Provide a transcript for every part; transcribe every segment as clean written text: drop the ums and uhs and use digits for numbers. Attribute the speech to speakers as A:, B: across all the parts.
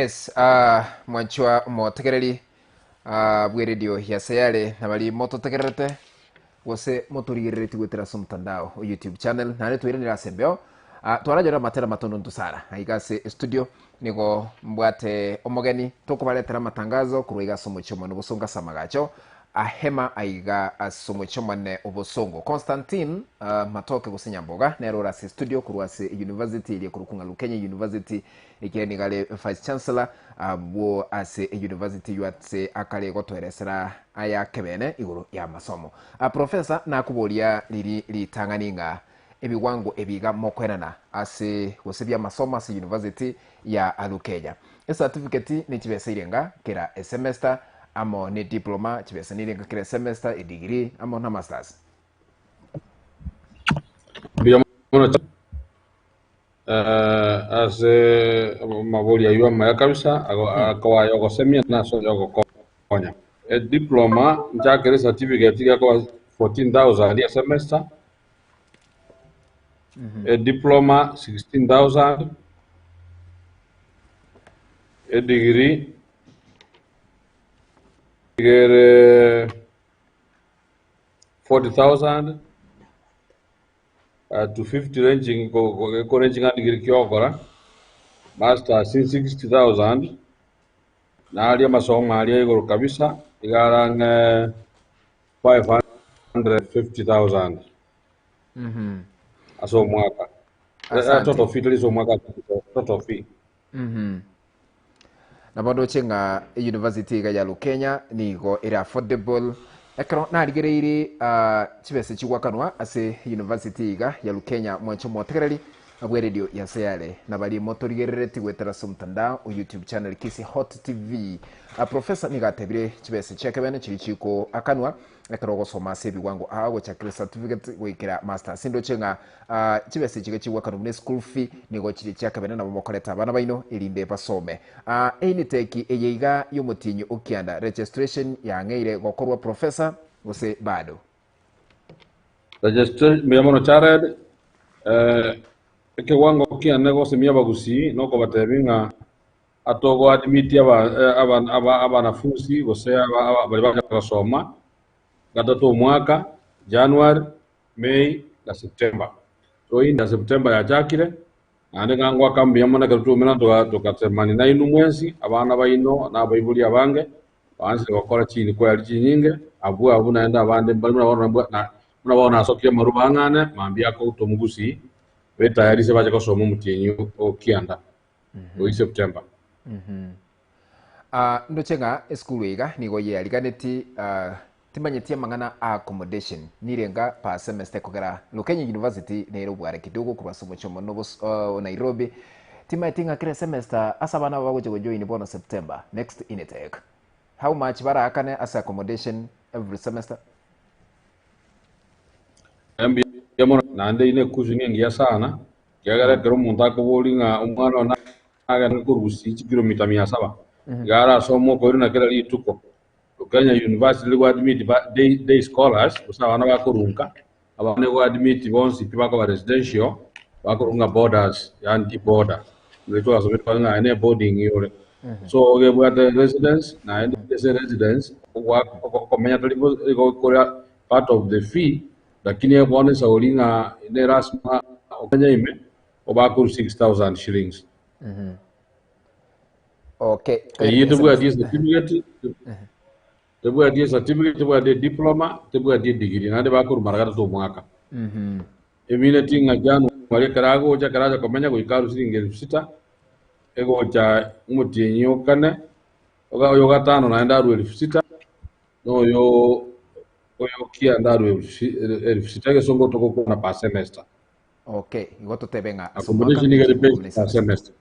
A: Yes, ah, mwanchwa omotegereri ah, bw'eredio ya Sayare nabari mototegererete gose motorigerereti goetera ase omotandao o YouTube channel naende twairanire ase embeo ah, twaranyora amatera matondo ntosara aiga ase estudio nigo mbwate omogeni tokobaretera amatangazo korwa iga ase omochie omonene obosongo ase amagacho Ahema aiga ase omochie omonene obosongo. Constantine Matoke gose Nyamboga nere ore ase estudio korwa ase University eria ekorokwa ng'a Lukenya University ekiagera nigo are Vice Chancellor abwo ase University eywo ase akare gotoeresera aya kebene igoro ya amasomo. Professor nakoboria riri ritang'ani ng'a ebiwango ebi iga mokoenana ase gose biamasomo ase University ya Lukenya. Ecertificate ne chibesa irenga kera esemester amo ne diploma chibesa nirenga kera esemester, edegree amo na masters.
B: Mbuya mono eh, ase amabori ayio amaya kabisa ago- akoba aya ogosemia na ase oyo ogokonya. Ediploma nchakere certificate gekoba 14,000 esemester, Ediploma 16,000, edegree iga ere 40,000 to 50 ranging eko ranging ng'a degree ki ogokora, masters 60,000, naria amasomo aria igoro kabisa iga are ang'e 550,000. Ase omwaka. Eh,
A: Asante.
B: total fee tari ase omwaka total fee.
A: Nabo ndoche ng'a university iga ya Lukenya nigo ere affordable. Ekero narigereiri ah, chibesa chigwakanwa ase university iga ya Lukenya mwanche omotegereri bwe radio ya Sayare na baria motorigerereti goetera ase omotandao o YouTube channel Kisii Hot TV. Ah, Professor nigo atebire chibesa chiakebene chiria chikoakanwa Ekero ogosoma ase ebiwango aa gochakera certificate goikera masters ndoche ng'a ah, chibesa echi iga chigwakanwa buna eschool fee nigo chire chiakabene nabo mokoreta abana baino erinde basome. Ah, einiteki eye iga yomotienyi o kianda registration yang'eire gokorwa professor gose bado?
B: Registration mbuya mono Jared, eh, ekewango kiane gosemia abagusii nokobatebia ng'a Atogo admit abanafunsi gose baria bagocha gosoma gatato omwaka, January, May na September. So inde September yachakire, naende iga ngoaka mbuya mono ekero twaumera togasemania nainwe mwensi, abana baino na abaibori abange, baansire gokora chinquiry chinyinge, abwo abwo naende abande mbare buna bono buna bono nasokirie amarube ang'ane, mambia akouta omogusii, betayarise bache gosoma omotienyi o kianda. Goika September.
A: Ah, ndoche ng'a esukuru iga nigo yeariganeti ah, timanyeti amang'ana a accommodation nirenga per semester ekogera Lukenya University nere obware kidogo korwa ase omochie omonene obos o Nairobi timaeti ng'a kera esemester ase abana aba bagocha gojoin bono September next intake how much baraakane ase accommodation every semester?
B: Mbuya mono naende ine ekusu nengiya sana Ekiagera ekero omonto akoboria ng'a omwana one agende korusia chikilomita mia saba, iga arasome okoirana kera rituko. Kenya University nigo admit ba day, day scholars, gose abana bakorunka, abana nigo admit bonsi pi bakoba residential, bakorunga boarders, yaani boarder. Nigo twasomete kwanza ng'a ene boarding ore. So ogebwate residence, naende ase residence, ogwa- okomenya tari bo igo kore part of the fee, Lakini bono esauri ng'a ne lasima okonye ime obakorwa 6000 shillings.
A: Okay.
B: Eyio tebwati ecertificate, tebwati ecertificate, tebwati ediploma, tebwati edegree, naende bakorwa mara gatato omwaka. Emineti ng'a January ekero agocha, ekero acha komenya goika arwe siringi elfu sita, egocha omotienyi o kane, oyo gatano naende arwe elfu sita, na oyo oyo kianda arwe elfu sita egesongo togokwana per semester.
A: Okay, igo totebe ng'a ase omwaka
B: Accommodation nigo ere
A: nechiribu ikomi
B: paid
A: na
B: per
A: isano.
B: semester.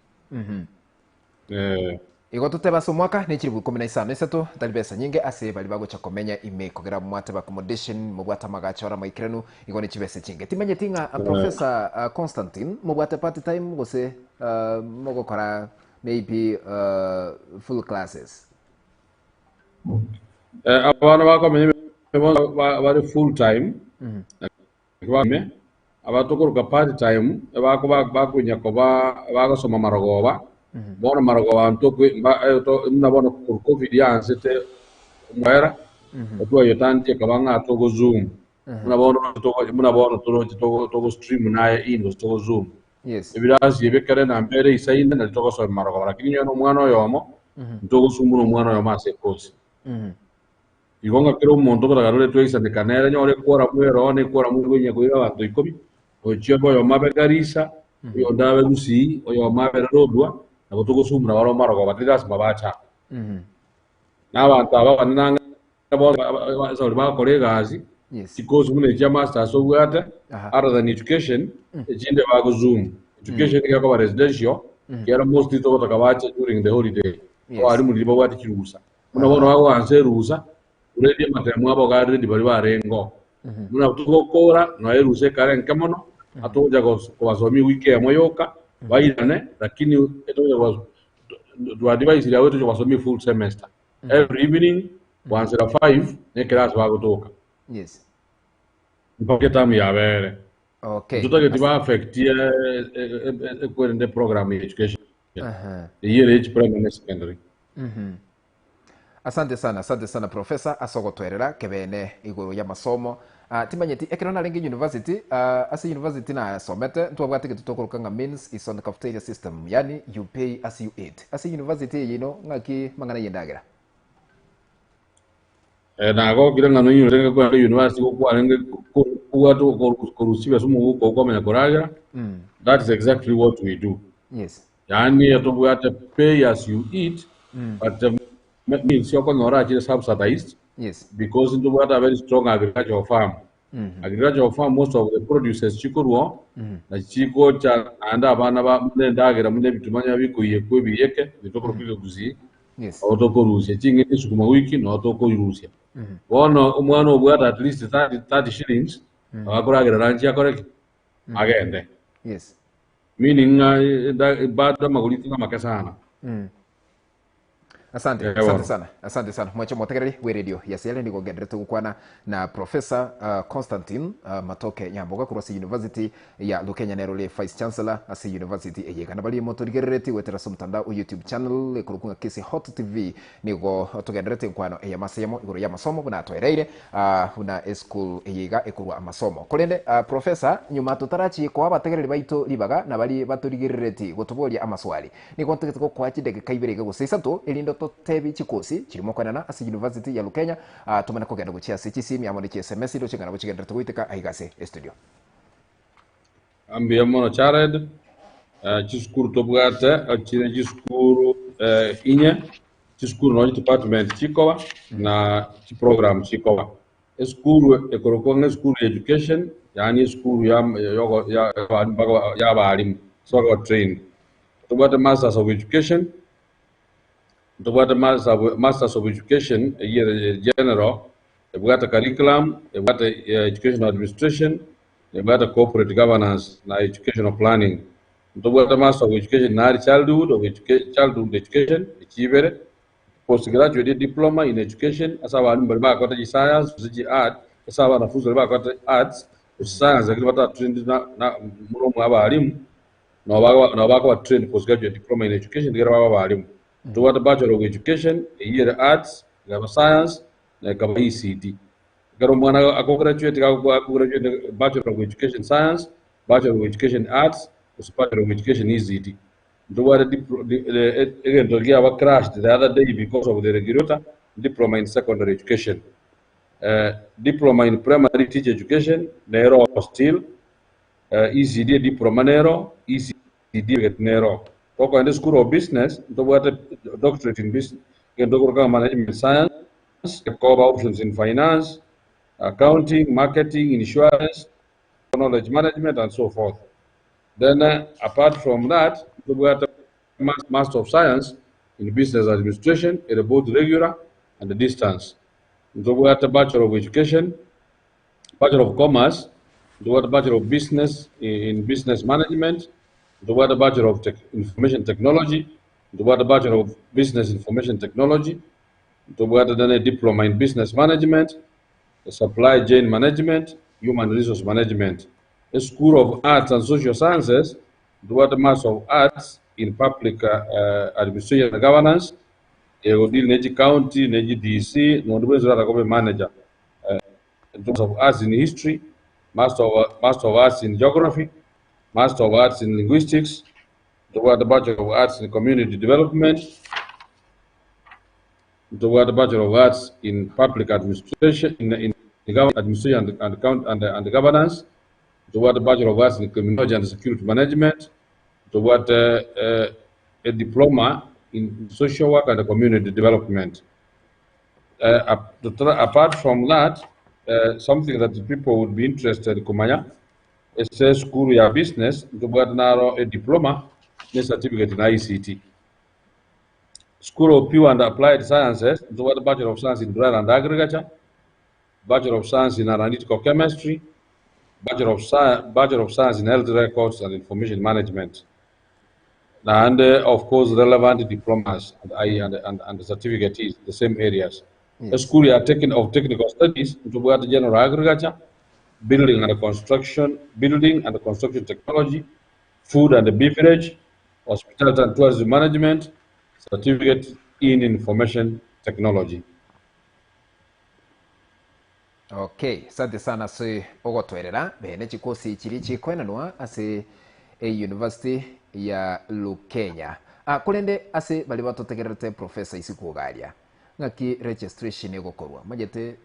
B: Eh.
A: Igo totebe ase omwaka nechiribu ikomi na isano isato tari besa nyinge ase baria bagocha komenya ime kogera mwatebe accommodation mobwate amagacho are amaikeranu igo ne chibesa chinge. Timanyeti ng'a Professor Constantine mobwate part time gose mogokora maybe full classes?
B: Eh, abana bakomenya bonsi bare full time ime abatokoroka part time bakonya koba bagosoma marogoba. Bono marogoba ntokwe mba eh, to buna bono korwa covid yaansete omoera, otwayetantie ekaba ng'a togo zoom. Buna bono togo buna bono toroche togo togo stream naye in gose togo zoom.
A: Yes.
B: Ebirasi ebi ekere namba ere isaine nari togosoma marogoba lakini onye na omwana oyomo, ntogosumbuna omwana oyomo ase ekosi. Igo ng'a kera omonto ogotagarore twaisaneka nere nyore equorum ere oo na equorum ngoinya koira abanto ikomi, gochia obe oyomo abe Garissa, oyonde abe Gusii, oyomo abe Lodwar, nabo togosumuna barobwo marogoba tari lasima bache aa. Na abanto aba abanene ang'e bonsi ase baria bagokora egasi,
A: Yes.
B: chikosi buna echi chia masters obwate,
A: Aha.
B: other than education, echinde bagozoom. Education nigo ekoba residential, ekiagera mostly togotaka bache during the holiday.
A: Yes.
B: Abalimu riria babwate chirusa. Buna bono bagoansa erusa, already amatemo abo iga already baria barenge oo. Buna togokora, nonya erusa ekare enke mono, atogocha gos- kobasomia ewiki eyemo yoka, bairane, lakini etogocha kobas twadviseire abwo toche kobasomia efull semester. Every evening, koansera 5, na eclass bagotoka.
A: Yes.
B: Mpaka etamu yabere.
A: Okay.
B: Ntotageti ba affect ekwerende program ya education.
A: Aha.
B: Eyio ere primary na secondary.
A: Asante sana, asante sana Professor ase ogotwerera kebene igoro y'amasomo. Ah, timanyeti ekero narenge university, ah, ase university nasomete ntwabwate egento tokoroka ng'a means is on cafeteria system, yaani you pay as you eat. Ase university eye ino ng'aki mang'ana y'endagera?
B: Eh, nagokire ng'a noinyorete kwenda university gokwarenge kobwate korusia chibesa omoguko okomenya koragera. That is exactly what we do.
A: Yes.
B: Yaani etobwate pay as you eat, but means okonyora achire subsidized
A: Yes.
B: because ntobwate a very strong agricultural farm. Agricultural farm most of the produces chikorwa na chigocha naende abana ba buna endagera buna ebitumanya bikoiyekwa ebiyeke bitokoroka ekegusii
A: Yes.
B: nabo tokorusia ching'eni sukuma wiki nabo tokoirusia. Bono omwana obwate at least 30, 30 shillings nabo akoragera lunch akore ki? Agende.
A: Yes.
B: Meaning ng'a bado amagori amake sana.
A: Asante,
B: Eh,
A: asante
B: bono.
A: sana, asante sana. Mwache motegereri bwe radio ya Siele nigo ngenderete gokwana na Professor Constantine Matoke Nyamboga korwa ase University ya Lukenya nero ore Vice Chancellor ase University eye. Gana baria motorigerereti goetera ase omotandao o YouTube channel ekorokwa ng'a Kisii Hot TV nigo togenderete enkwano eye ase eyemo igoro y'amasomo buna atoereire buna eschool eye iga ekorwa amasomo. Korende Professor nyuma totarachie koa abategereri baito ribaga na baria batorigerereti gotoboria amaswali, Nigo ntagete gokoa chidakika ibere iga gose isato, erinde ototebi chikosi chiria mokoenana ase University ya Lukenya, tomane kogenda gochia ase chisimi amo ne chi sms roche ng'a nabo chigenderete goiteka aiga ase estudio.
B: Mbuya mono Jared. Chisukuru tobwate chire chisukuru inye, chisukuru nonya chidepartment chikoba na chiprogram chikoba. Esukuru ekorokwa ng'a esukuru ya education, yaani esukuru ya ya ya abalimu ase bakoba trained. Tobwate masters of education, ntobwate masters of education eyio ere general, ebwate curriculum, ebwate educational administration, ebwate corporate governance na educational planning. Ntobwate master of education in early childhood of childhood education echi ibere, Postgraduate diploma in education ase abalimu baria bakorete chi science gose chi art ase abanafunzi baria bakorete arts gose science lakini bata trained na na mono mwa abalimu nabo bakoba nabo bakoba trained postgraduate diploma in education ekero baba abalimu. Tobwate bachelor of education eyio ere arts, ekaba science, na ekaba ECD. Ekero omwana ako graduate iga ako graduate bachelor of education science, bachelor of education arts, gose bachelor of education ECD. Ntobwate egento kiaba crashed the other day because of the regulator, diploma in secondary education. Diploma in primary teacher education nero still, ECD diploma nero, ECD nero. Tokoenda school of business, ntobwate doctorate in business, egento tokoroka management science, ekoba options in finance, accounting, marketing, insurance, knowledge management and so forth. Then apart from that, ntobwate Master of Science in Business Administration ere both regular and distance. Ntobwate Bachelor of Education, Bachelor of Commerce, ntobwate Bachelor of Business in Business Management, ntobwate Bachelor of Tech Information Technology, ntobwate Bachelor of Business Information Technology, ntobwate then a Diploma in Business Management, Supply Chain Management, Human Resource Management. A School of Arts and Social Sciences, ntobwate Master of Arts in Public Administration and Governance, egodeal ne chicounty, ne chi DC, na onde bwensi orare koba emanager. Master of Arts in History, Master of, Master of Arts in Geography, Master of Arts in Linguistics, ntobwate Bachelor of Arts in Community Development, ntobwate Bachelor of Arts in Public Administration, in Government Administration and Governance, ntobwate Bachelor of Arts in Criminology and Security Management, ntobwate a Diploma in Social Work and Community Development. Apart from that, something that people would be interested kumanya, ase school ya business, ntobwate naro a diploma ne certificate in ICT. School of Pure and Applied Sciences, ntobwate Bachelor of Science in Dryland Agriculture, Bachelor of Science in Analytical Chemistry, Bachelor of Science in Health Records and Information Management. And of course, relevant diplomas and I and the certificates, the same areas. The school ya of technical studies, ntobwate General Agriculture, Building and Construction, Building and Construction Technology, Food and Beverage, Hospitality and Tourism Management, Certificate in Information Technology.
A: Okay, asante sana ase ogotwerera bene chikosi chiri chikoenanwa ase e University ya Lukenya. Korende ase bari batotegererete Professor isikugaria ng'aki registration egokorwa manyete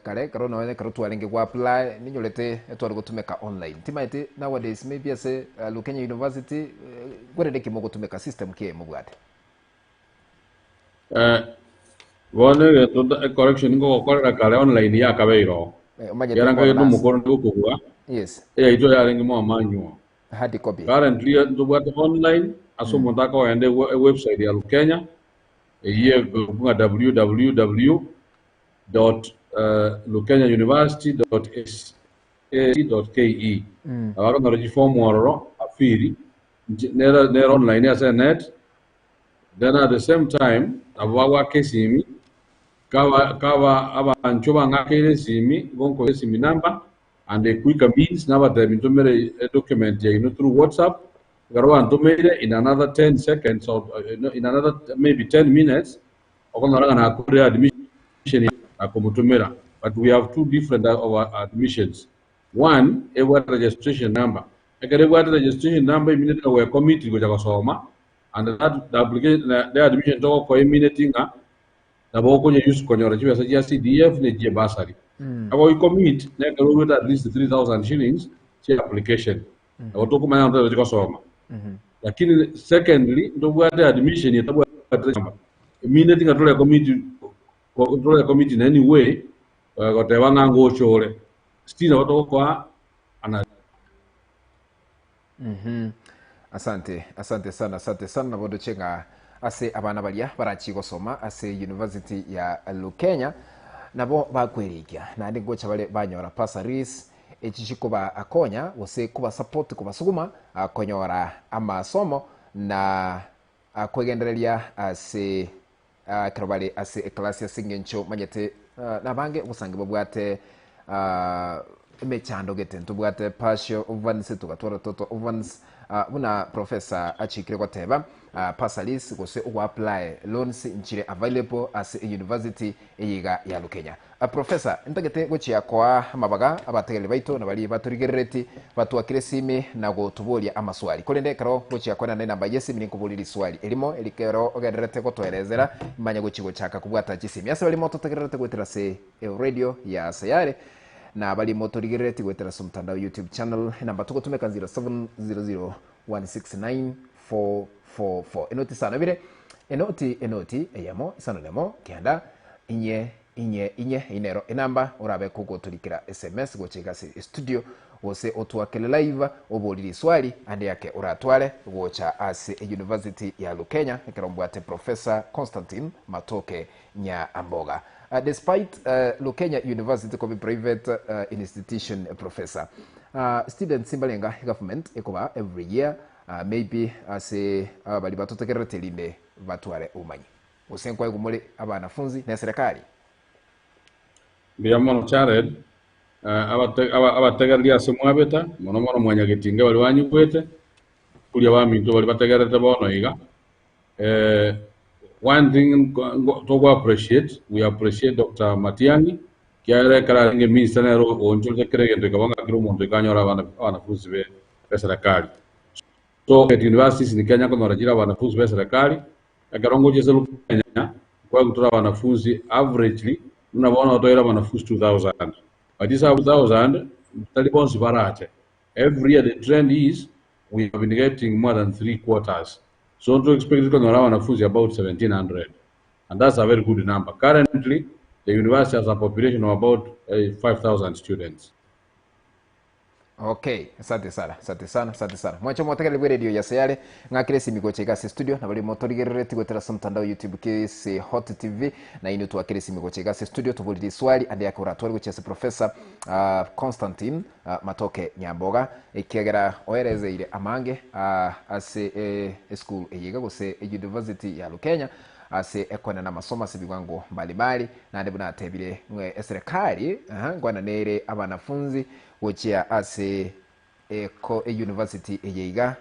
A: kare karo noe karo twarenge gwa apply ninyorete etware gotumeka online timaete nowadays maybe ase Lukenya University gwerende kimo gotumeka system ki mobwate.
B: Bono egeto correction ngogokorera kare online yakabeiro.
A: Omanyete
B: Yara
A: bono
B: nkagete omokoro ndikokogwa eyaito yarenge mo manual.
A: Hard copy.
B: Currently ntobwate online ase omonto akogenda e website ya Lukenya eye ng'a www.lukenyauniversity.ac.ke abakonyora chiform ororo afiri nere online ase net. Then at the same time abo bagwaka esimi kaba abancho bang'akeire esimi gonko esimi number and a quicker means nabatebi ntumire a document yaino through WhatsApp ekero bantumeire in another 10 seconds or no, in another maybe 10 minutes okonyora ng'a nakore admission akomutumira. But we have two different of our admissions. One ebwate registration number, ekero ebwate registration number iminete ng'a we commit gocha gosoma, and that the application the admission togokoa imineti ng'a nabo okonya use konyora chibesa chia CDF ne chia bursary. Abo commit nekero orwete at least 3000 shillings chia application nabo tokomanya ntote chikosoma. Lakini secondly ntobwate admission etabwate number imineti ng'a tore commit tore commit in any way goteba ng'a ngochore still nabo togokoa ana.
A: Asante, asante sana, asante sana. Nabondo chenga ase abana baria barachi gosoma ase University ya Lukenya nabo bakwerikia naende ngocha bare banyora bursaries echi chikoba akonya gose kuba support kubasuguma konyora amasomo na kwegendereria ase ekero bare ase eclass ase eng'encho manyete nabange obosangi babwate emechando gete ntobwate partial ovans tugatwara toto ovans buna professor achikire goteba bursaries gose ogwa apply loans nchire available ase university eyiga ya Lukenya. Professor ntagete gochia koa amabaga abategereri baito na bari batorigerereti batwakire simi na gotuboria amaswali korende ekero gochia kwenana enamba ya esimi ninkoboria riswali erimo erikero ogenderete gotoerezera manya gochi gochaka kobwata chisimi ase barimo totegererete goetera ase radio ya Sayare na barimo torigerereti goetera ase omotandao YouTube channel enamba togotumeka 0700 169 444 enoti sana bire enoti enoti eyemo isano nemo kenda inye inye inye inero enamba orabe kogotorikera SMS gochika ase studio gose otwakele live oborire iswali ande yake oratware gocha ase University ya Lukenya ekero mbwate Professor Constantine Matoke Nyamboga. Despite Lukenya University kobe private institution, professor, students mbalenga government ekoba every year maybe ase bari batotegererete rinde batware umanyi gose nkwaigwa muri abanafunzi na serikali.
B: Mbuya mono Jared, abategereria ase mwabeta mono mono mwanyagetinga bari banyigwete. Kuria baminto baria bategerete bono iga, eh, one thing togo appreciate, we appreciate Doctor Matiang'i, ekiagera ekero arenge minister nere oonchorete kera egento ekaba ng'a kera omonto goika anyore abana abanafunsi be eserekari. So universities in Kenya nkonyora chire abanafunsi be eserekari, Ekero ngochia ase Lukenya, nkoegutora abanafunsi averagely buna bono toire abanafunsi 2000. But ase abwo 2000 tari bonsi barache. Every year the trend is we have been getting more than three quarters. So nto expect konyora abanafunsi about 1700 and that's a very good number. Currently the university has a population of about 5000 students.
A: Okay, asante sana, asante sana, asante sana. Mwanche omotegereri bwe radio ya Sayare, ng'akire esimi gocha iga ase studio, na baria motorigerereti goetera ase omotandao YouTube Kisi Hot TV, na inwe twakire esimi gocha iga ase studio toborie riswali ande yake oratware gochia ase Professor uh, Constantine uh, Matoke Nyamboga, ekiagera oerezeire amange uh, ase eh, eschool eye iga gose university ya Lukenya ase ekonena amasomo ase ebiwango mbalimbali, naende buna atebire ng'a eserekari aha, nkwananere abanafunzi Gochia ase eko eyunivasiti eye iga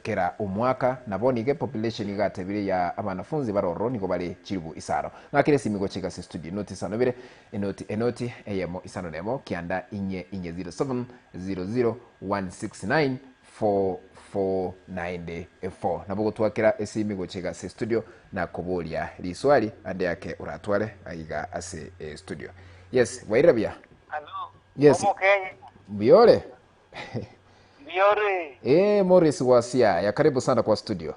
A: kera omwaka, na bono iga epopulation iga atebire ya abanafunzi bare ororo nigo bare chilifu isano. Ng'akere esimi gochia iga ase studio enoti isano ibere enoti enoti eyemo isano na emo kianda inye inye 07 00 169 4494. Nabo gotwakera esimi gochia iga ase studio na koboria riswali ande ake oratware aiga ase estudio. Yes, bwairire buya?
C: Alo,
A: Yes.
C: Omokenye,
A: Mbuya ore?
C: mbuya ore?
A: Eh, Morris wa Siaya, karibu sana kwa studio.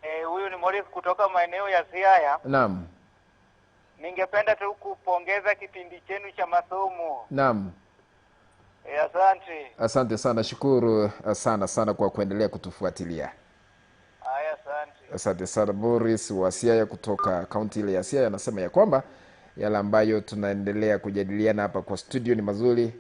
C: Eh, huyu ni Morris kutoka maeneo ya Siaya.
A: Naam,
C: Ningependa tu kupongeza kipindi chenu cha masomo.
A: naam.
C: Eh, asante.
A: Asante sana, shukuru sana sana kwa kuendelea kutufuatilia.
C: Haya, asante.
A: Asante sana Morris wa Siaya kutoka kaunti ile ya Siaya anasema ya kwamba yale ambayo tunaendelea kujadiliana hapa kwa studio ni mazuri,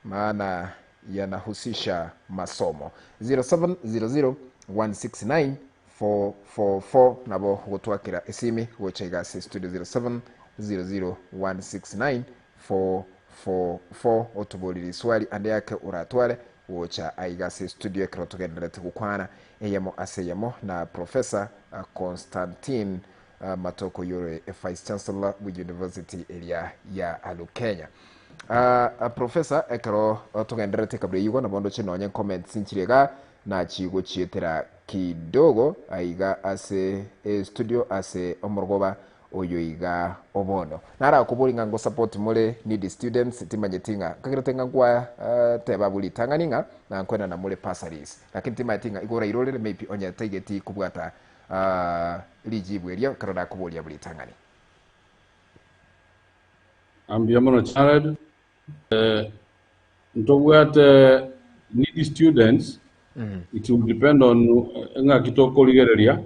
A: maana yanahusisha masomo. 0700169444 nabo gotwakera esimi gocha iga ase studio 0700169444 otoborire iswali ande yake oratware gocha aiga ase studio ekero togenderete gokwana eyemo ase eyemo na Professor Constantine Matoko oyore Vice Chancellor bwe University eria ya Lukenya. Professor ekero togendererete kabere eywo nabo ndoche nonye comments nchire igaa nachigochietera kidogo aiga ase studio ase omorogoba Oyo iga obono narakobori ng'a ngosupport more needy students timanyeti ng'a nkagerete ng'a nkwa teba abwo ritang'ani ng'a nankwenana more bursaries lakini timanyeti ng'a igo orairorere maybe onye taigeti kobwata rijibu erio ekero nakoboria abwo ritang'ani.
B: Mbuya mono Jared. Ntobwate needy students, it will depend on ng'aki tokorigereria,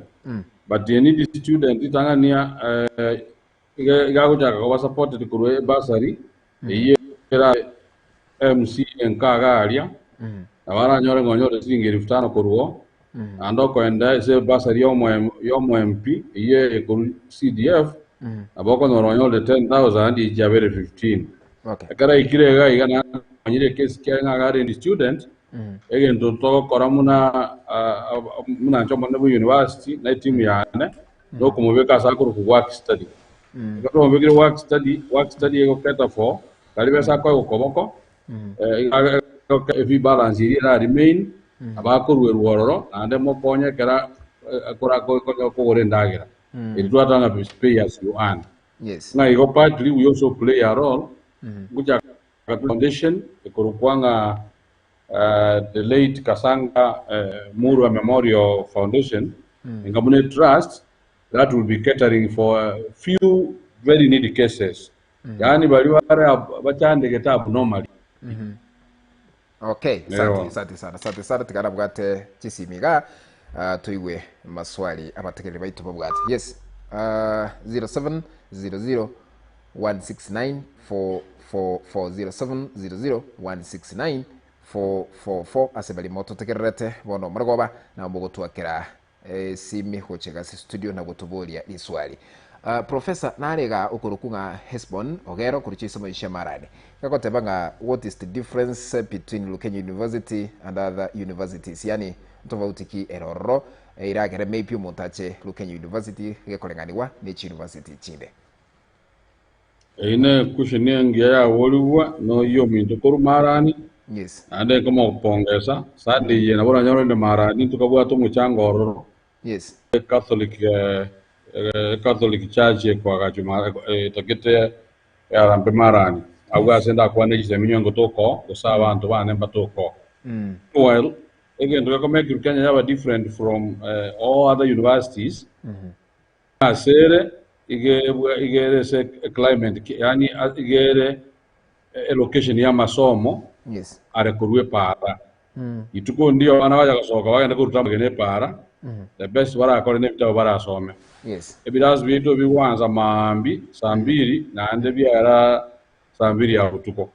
B: but a needy student ritang'ani iga iga agochaka koba supported korwa ebursary, eyio era MC enka iga aria, nabo aranyore ng'a onyore chiringi elfu tano korwa oo, naende okoenda ase ebursary ya omo ya omo MP, eyio ekorwa CDF, nabo okonyora onyorire 10,000 echi chiabeire 15.
A: Okay.
B: Ekero aikire iga iga naende amanyire ekesi kiaye ng'a iga are student, egento togokora buna ah, buna inche omonene bwa university na etimu yane, nokomobeka ase akorokwa work study. Ekero twamobekire work study, work study egoketa for kari besa akoegwa koboko, eh, iga egoke- efee balance eria era remain, nabo akoruerwa ororo, naende mokonye ekero akora kogora endagera. Eri twatanga pay as you earn.
A: Yes.
B: Ng'a igo partly we also play a role ngochaka foundation ekorokwa ng'a the late Kasanga Murwa Memorial Foundation enga buna etrust that will be catering for a few very needy cases yaani baria bare bachandegete abnormally.
A: Okay, asante,
B: Ewa.
A: asante sana, asante sana tiga nabwate chisimi igaa ah, toigwe maswali abategereri baito babwate. Yes. Uh, 0700 169 444 0700 169 444 ase bari mototegererete bono omorogoba nabo mogotwakera Esimi gocha ase studio na gotoboria riswali. Uh, professor nare iga okorokwa ng'a Hesbon Ogero korwa chisomo chia Marani. Gagoteba ng'a what is the difference between Lukenya University and other universities? Yani Ntofauti ki ere ororo eragere maybe omonto ache Lukenya University gekoreng'anigwa ne chiuniversity chinde?
B: Eyio ne question engiya yaborigwa noyio ominto korwa Marani,
A: Yes.
B: naende nkomopongesa, Sunday eye nabo oranyore inde Marani tokabwate omochango ororo.
A: Yes.
B: Catholic Catholic Church ekoagachwa ma etagete earambe Marani. Agwo ase ndakwane chisemi inwe ngotokoo gose abanto bane mbatokoo. Meanwhile, egento gekomake Kenya yaba different from all other universities, ase ere iga iga ere ase eclimate yaani iga ere elocation ya amasomo
A: Yes.
B: are korwa epaara. Rituko ndiyo abana bacha gosoka bagende koruta amagena epaara, the best barakore na ebitabu barasome.
A: Yes.
B: Ebirasi biaito bigwansa maambia saa mbiri naende biaera saa mbiri ya botuko.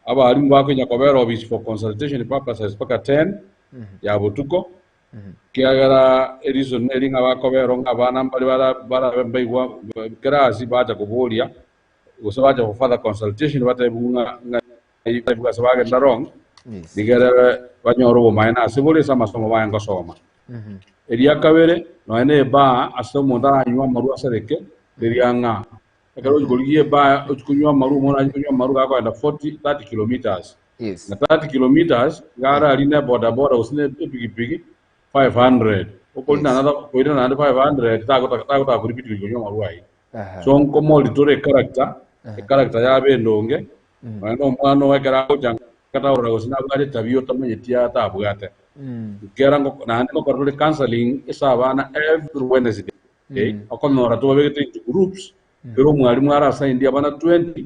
B: Abalimu bakonya kobera office for consultation purposes mpaka 10 ya botuko, Ekiagera ereason neri ng'a bakobera ng'a abana mbare barabe mbaigwa class bacha koboria gose bacha for further consultation batebiwe ng'a ng'a ase bagenda wrong
A: Yes.
B: rigere banyore obomaene ase bore ase amasomo baye ngosoma. Eria kabere nonya na ebar ase omonto aranywe amarwa asereke riria ng'a ekero ochi korigia ebar ochi konywa amarwa omwana achi konywa amarwa gakogenda 40 30 kilometres
A: Yes.
B: Na 30 kilometres iga ararine ebodaboda gose ne epikipiki 500 okorina
A: Yes.
B: another koirana naende 500 tagotaka tagotaka koria epikipiki konywa amarwa ayio.
A: Aha.
B: So nkomori tore echaracter, echaracter yaba endonge, nonya na omwana oo ekero agocha nka takorora gose nabwate etabia otamanyeti atabwate. Ekiagera ngo naende ngokora tore counselling ase abana every Wednesday, okonyora tobabegete into groups, ekero omwalimu ara assigned abana 20,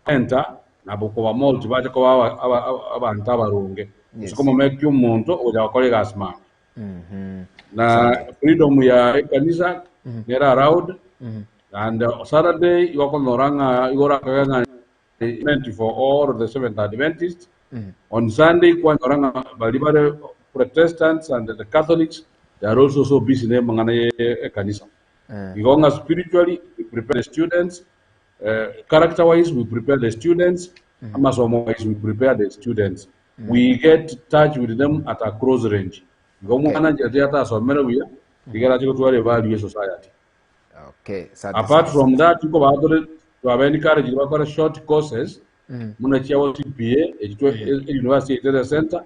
B: Enta nabo kobamold bache koba aba- aba- aba- abanto abaronge,
A: Yes.
B: gose komomekia omonto ogocha gokora egasi mambia. Na freedom ya ekanisa nere allowed, and Saturday igo okonyora ng'a igo orakage ng'a meant for all the Seventh Adventist. On Sunday kwanyora ng'a baria bare Protestants and the Catholics they are also so busy na amang'ana ya ekanisa. Igo ng'a spiritually we prepare the students Character wise we prepare the students, amasomo wise we prepare the students. We get touch with them at a close range. Igo omwana nchera tiga atasomere buya, iga arache gotwara evalue ye society.
A: Okay, asante
B: Apart
A: sana.
B: from that, nkoba tore twaba encouraged bakore short courses buna chia CPA, echi twe e- university yaito ere center,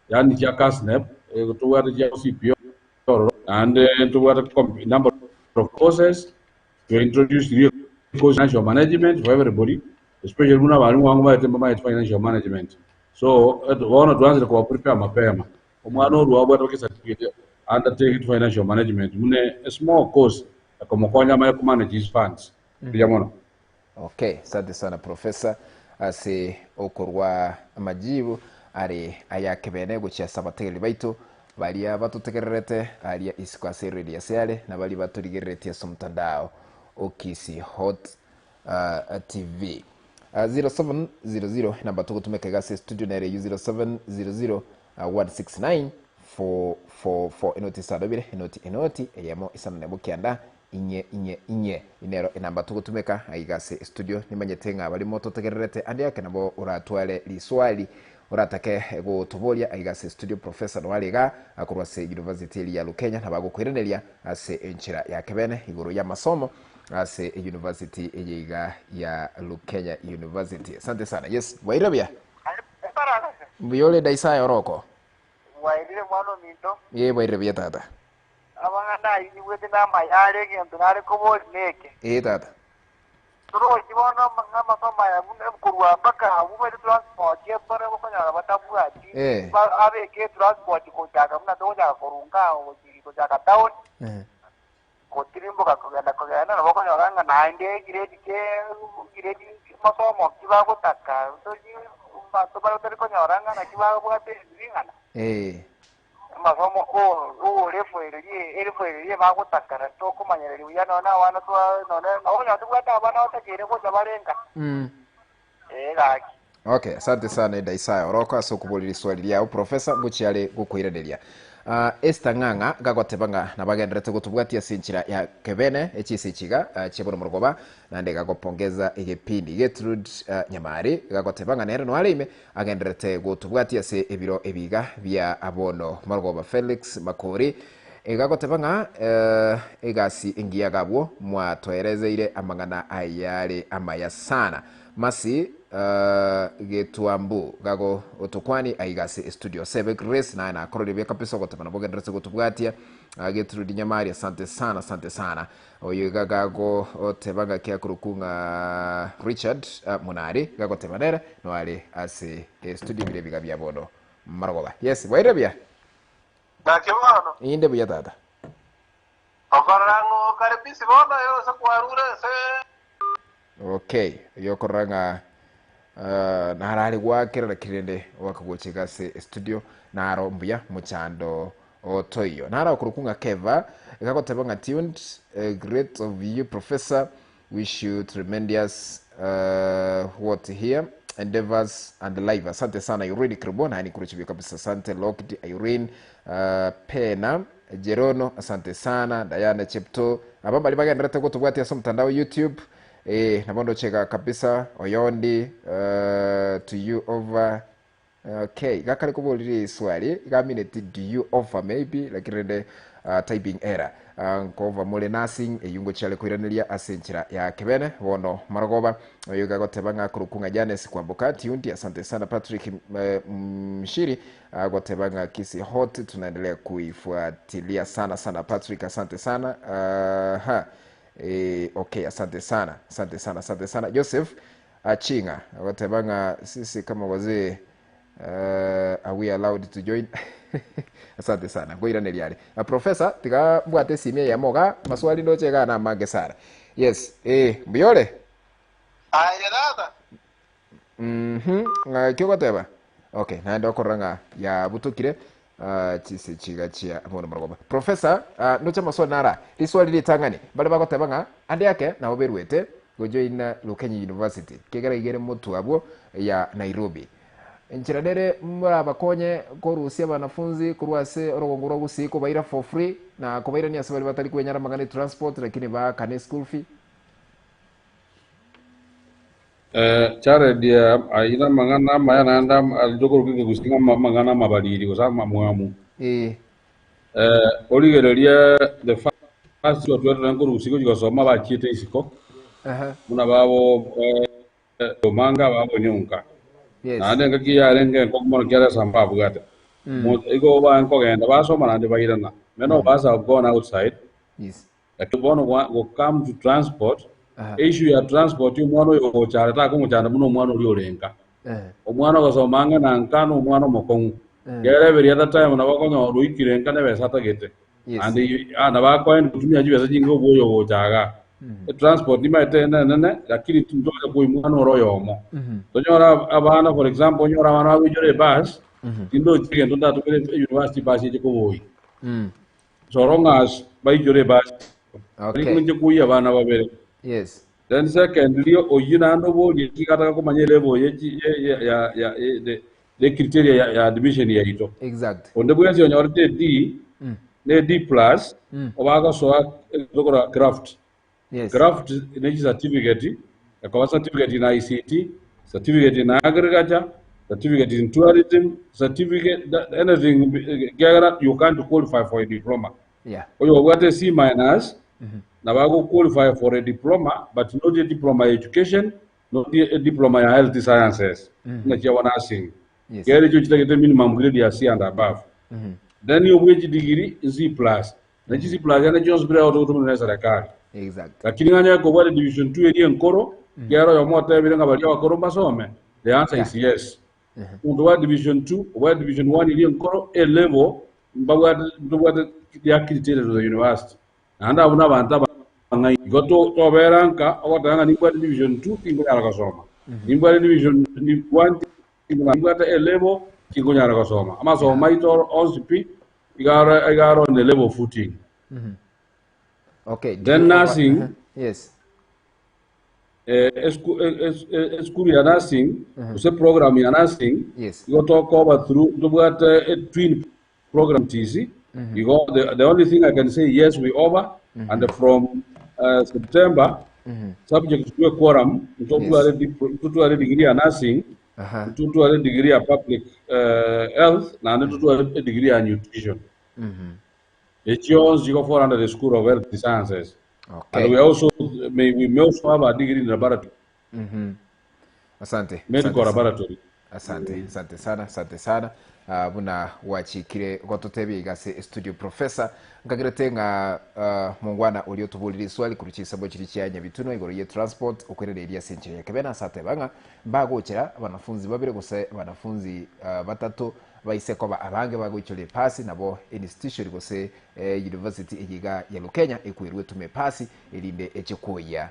B: yaani chia KASNEB, eh, tobwate chia CPA ororo, naende ntobwate comp- number of courses To introduce the course financial management for everybody, especially buna abarimu bangu baete mbamaete financial management. So, eto bono twanzire koba prepare mapema. Omwana orwa abwate baka certificate undertake financial management buna a small course ekomokonya amanye ko manage his funds. Mbuya mono.
A: Okay, asante sana professor ase okorwa amajibu are ayakebene gochia ase abategereri baito Baria batotegererete aria isiko ase eredi ase are, na baria batorigereretie ase omotandao o Kisii Hot TV. 0700 enamba togotumeka iga ase estudio nere eyio 0700 169 444 enoti isano ibere enoti enoti eyemo isano nemo kianda inye inye inye inero enamba togotumeka aiga ase estudio nimanyete ng'a baria mototegererete ande ake nabo oratware riswali Oratake gotoboria aiga ase studio Professor noare iga korwa ase University eria ya Lukenya nabo agokoiraneria ase enchera ya kebene igoro y'amasomo ase University eye iga ya Lukenya University. Asante sana. Yes, bwairire buya? Mbuya ore Daisaya oroko?
C: Bwairire mwana ominto.
A: Ee bwairire buya tata.
C: Amang'ana ayio nyigwete namaya are egento nare koboria neke.
A: Ee tata.
C: Torochi bono ng'a amasomo aya buna korwa mpaka abwo baete transport ekero okonyora batabwati
A: Eh.
C: ba- abeke etransport gochaka buna togochaka korwa nka gochi gochaka town
A: Eh.
C: gotirimboka kogenda kogenda nabo okonyora ng'a naende egiredi ke giredi masomo ki bagotaka tochi mbato bare otari konyora ng'a naki babwate ring'ana.
A: Eh.
C: Amasomo orefoererie erifoererie bagotakara tokomanyereria buya nonya na abana twa nonya okonyora tobwate abana batakeire gocha barenga. Ee gaki.
A: Okay, asante sana Eda Isaya Oroko ase okoboria riswali riao Professor ngochia are gokoiraneria. Esther Ng'ang'a gagoteba ng'a nabagenderete gotobwatia ase enchera ya kebene echise echi iga chia bono morogoba, naende gagopongeza egepindi. Gertrude Nyamari gagoteba ng'a nere noare ime agendererete gotobwatia ase ebiro ebi iga bia bono morogoba. Felix Makori gagoteba ng'a egasi engiya iga abwo mwatoerezeire amang'ana ayare amaya sana. Mercy Getuambu gago otokwani aiga ase estudio. Sebe Grace naye nakorire buya kabisa ogoteba nabo ogendererete gotobwatia. Gertrude Nyamari asante sana asante sana. Oyo iga gago oteba ng'aki akorokwu ng'a Richard Munari gagoteba nere noare ase estudio bire ebiga bia bono marogoba. Yes bwairire buya?
D: Naki bono?
A: Inde buya tata.
D: Okorora ng'o okare busy bono aye gose kwarure ase.
A: Okay, oyio okorora ng'a ah, narare gwakera lakini rende ogoaka gocha iga ase estudio naro mbuya mochando otoiyo. Naro okorokwa ng'a Keva iga agoteba ng'a tuned, eh, great of you professor, wish you tremendous uh, what here endeavors and life. Asante sana Irene Kirbo, naye nikuruche buya kabisa. Asante Locked Irene uh, Pena Jerono, asante sana Diana Chepto, aba mbari bagenderete gotobwatia ase omotandao YouTube. Eh, nabo ndoche iga kabisa oyondi uh, to you over okay gakare koborire eswali gamineti do you offer maybe lakini rende uh, typing error uh, nkova more nursing eywo ngochiare koiraneria ase enchera ya kebene bono marogoba oyo iga agoteba ng'a akorokwa ng'a Janes Kwamboka Tiundi asante sana Patrick eh, Mshiri agoteba ng'a Kisii Hot tunaendelea kuifuatilia sana sana Patrick asante sana aha eh, okay asante sana asante sana asante sana Joseph Achinga agoteba ng'a sisi kama wazee uh, are we allowed to join asante sana nkoiraneria are uh, professor tiga mbwate esimi eyemo iga maswali ndoche iga namange sana yes eh mbuyore
D: Aye tata.
A: Mhm, ng'aki ogoteba? Okay, naende okorora ng'a yabutokire ah, chise chiga chia bono morogoba. Professor, ah, ndoche amaswali nara. Riswali ritang'ani, bare bagoteba ng'a ande ake nabo beruete gojoina Lukenyi University, kegera igere motwe abwo ya Nairobi. Enchera nere morabakonye korusia abanafunzi korwa ase orogongo rwa Gusii kobaira for free na kobairania ase baria batari kwenyara amang'ana e transport lakini baakane school fee.
B: Eh, Jared eh, ayio namang'ana amaya naende am- arinde okoruka ekegusii ng'a ama- amang'ana amabariri gose amamwamu.
A: Ee.
B: Eh, origererie the first twatwerire nkorusia gochia gosoma bachiete isiko
A: Aha.
B: buna babo eh, omanga babo nyonka
A: Yes.
B: naende engaki yarenge enkong'u mono kiara esamba babwate Mo- igo ba nkogenda basoma naende bairana many of us have gone outside
A: Yes.
B: Lakini bono gwa- go come to transport
A: Aha.
B: issue ya transport omwana oyo ogochara takomochanda buna omwana oria orenka
A: Eh.
B: omwana ogosoma ang'e na nka na omwana omokong'u
A: Eh.
B: kere every other time nabo okonyora oikire nka nebesa atagete
A: Yes.
B: and ah, nabo akoenda gotumia chibesa chinge obwo oyo ogocha igaa etransport nimaete enene lakini tintonya koi mwana ore oyomo tonyora abana for example onyore abana bagoichora ebus tindochi egento ndatumere university bus eche koboi
A: Mm.
B: so long as baichore ebus
A: Okay.
B: ninche koiyia abana babere
A: Yes.
B: then secondly oyio naende oborie kigataka komanya elevel ye chi- ye- ye- ya ya ye- the the criteria ya, ya admission yaito
A: Exact.
B: onde bwensi onyorete D ne D plus obagosoa tokora craft
A: Yes.
B: craft ne certificate ekoba certificate in ICT certificate in agriculture certificate in tourism certificate that, anything kiagera you can't qualify for a diploma
A: Yeah.
B: oyo obwate C minus na bago qualify for a diploma but not a diploma education not a diploma ya health sciences na chia nursing
A: Yes.
B: kere icho chitagete minimum grade ya C and above then obwechi degree C plus na chi C plus yana chionsi bire otogotumira na serikali
A: Exact.
B: lakini ng'anya kobwate division 2 eri enkoro kero oyomo otebire ng'a baria abakoro mbasome the answer is yes omonto bwa division 2 obwate division 1 eri enkoro A level mbabwate ntobwate ya criteria to the university naende abwo na abanto abang'ai igo to- tobera nka ogoteba ng'a nimbwate division 2 tinkonyara gosoma nimbwate division 1 nimbwate A level tinkonyara gosoma amasomo maito onsi pi igaro igaro on the level footing
A: Okay. Do
B: Then
A: you offer-
B: nursing.
A: Uh-huh. Yes.
B: eh, esku- eh, es- eh, eschool ya nursing gose program ya nursing
A: Yes.
B: igo tokoba through tobwate a twin program TC. Igo the only thing I can say yes we over and from September subject to a quorum ntotware ntotware degree ya nursing ntotware degree ya public health naende ntotware degree ya nutrition. Echio onsi igo fall under the school of health sciences. And we also may we may also have a degree in laboratory.
A: Asante.
B: Medical
A: Asante sana.
B: laboratory.
A: Asante, asante sana, asante sana. Ah, buna gwachikire gototebia iga ase studio professor nkagerete ng'a ah, mongwana oria otoborire eswali korwa chisemo chiria chia Nyabitunwa igoro ye transport okwerereria ase enchera ya kebena ase ateba ng'a mbagochera abanafunzi babere gose abanafunzi ah, batato baise koba abange bagoichoria epasi nabo institution gose eh, university eye iga ya Lukenya ekwerwa etume epasi erinde eche kwoyia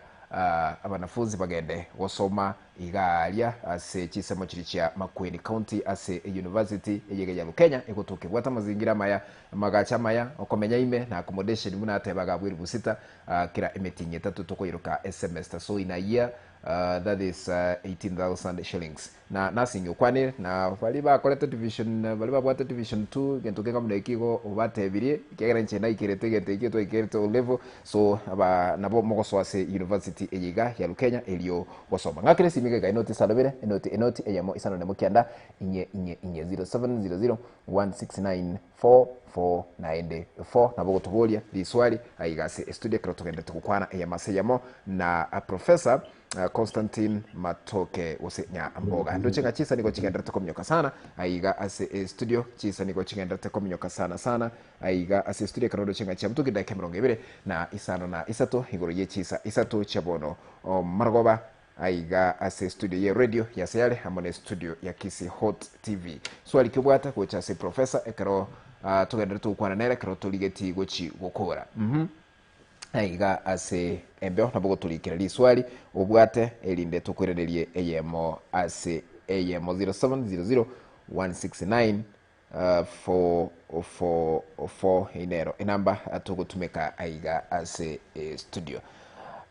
A: Abanafunzi bagende gosoma iga aria ase chinsemo chiria chia Makueni County ase University eyege ya Lukenya egotoka ebwate amazingira amaya, amagacho amaya, okomenya ime na accommodation buna atebaga abwo elifu sita kera emetienyi etato tokoiroka esemester so in a year that is 18,000 shillings. Na nursing okwanire na baria bakorete division baria babwate division 2 egento kenga buna ekio igo obatebirie ekiagera inche naikerete egento ekio twaikerete O level so aba nabo mogosoa ase university eye iga ya Lukenya erio gosoma. Ng'akere esimi iga iga enoti isano ibere enoti enoti eyemo isano nemo kianda inye inye inye 0700 169 44 naende 4 nabo ogotoboria riswali aiga ase estudio ekero togenderete gokwana eyemo ase eyemo na professor Constantine Matoke gose Nyamboga. Ndoche ng'a chinsa nigo chigenderete kominyoka sana aiga ase estudio, chinsa nigo chigenderete kominyoka sana sana aiga ase estudio ekero ndoche ng'a chiabutoki dakika emerongo ebere na isano na isato igoro ye chinsa isato chia bono marogoba aiga ase estudio ye radio ya Sayare amo ne estudio ya Kisii Hot TV. Swali ki obwate gocha ase professor ekero ah, togenderete gokwana nere ekero torigeti gochi gokora? Mhm. Aiga ase embeo nabo gotorikera riswali obwate erinde tokoiranerie eyemo ase eyemo 0700 169 444 eyio nero enamba togotumeka aiga ase estudio.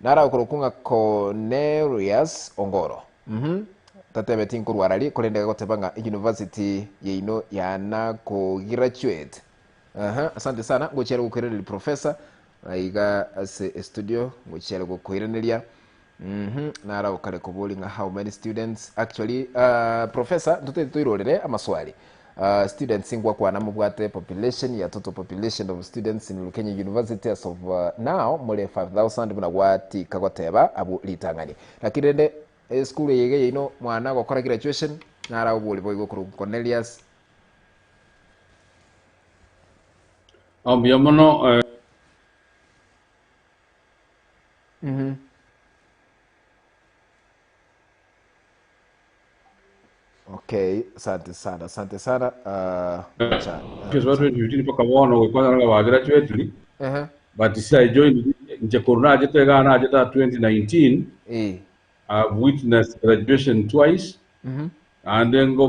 A: Nara okorokwa ng'a Cornelius Ongoro. Mhm. Tatebeti nkorwara ri korende agoteba ng'a university yaino yana kograduate. Aha, asante sana ngochiare gokoiraneria professor aiga ase estudio ngochiare gokoiraneria mhm nara okare kobori ng'a how many students actually uh, professor ntotete toirorere amaswali uh, students ngwakwana mobwate population ya total population of students in Lukenya University as of uh, now more 5000 buna gwatika goteba abu ritang'ani lakini rende esukuru eye iga yaino mwana gokora graduation nara obori boigo korwa Cornelius
B: Ah, mbuya mono eh,
A: Okay, asante sana, asante sana. Uh, cha,
B: Yes, 2015 mpaka bono goikwana ng'a ba graduately
A: uh-huh.
B: but since I joined nche korwa nachete iga nachete 2019
A: Eh.
B: I've witnessed graduation twice and then go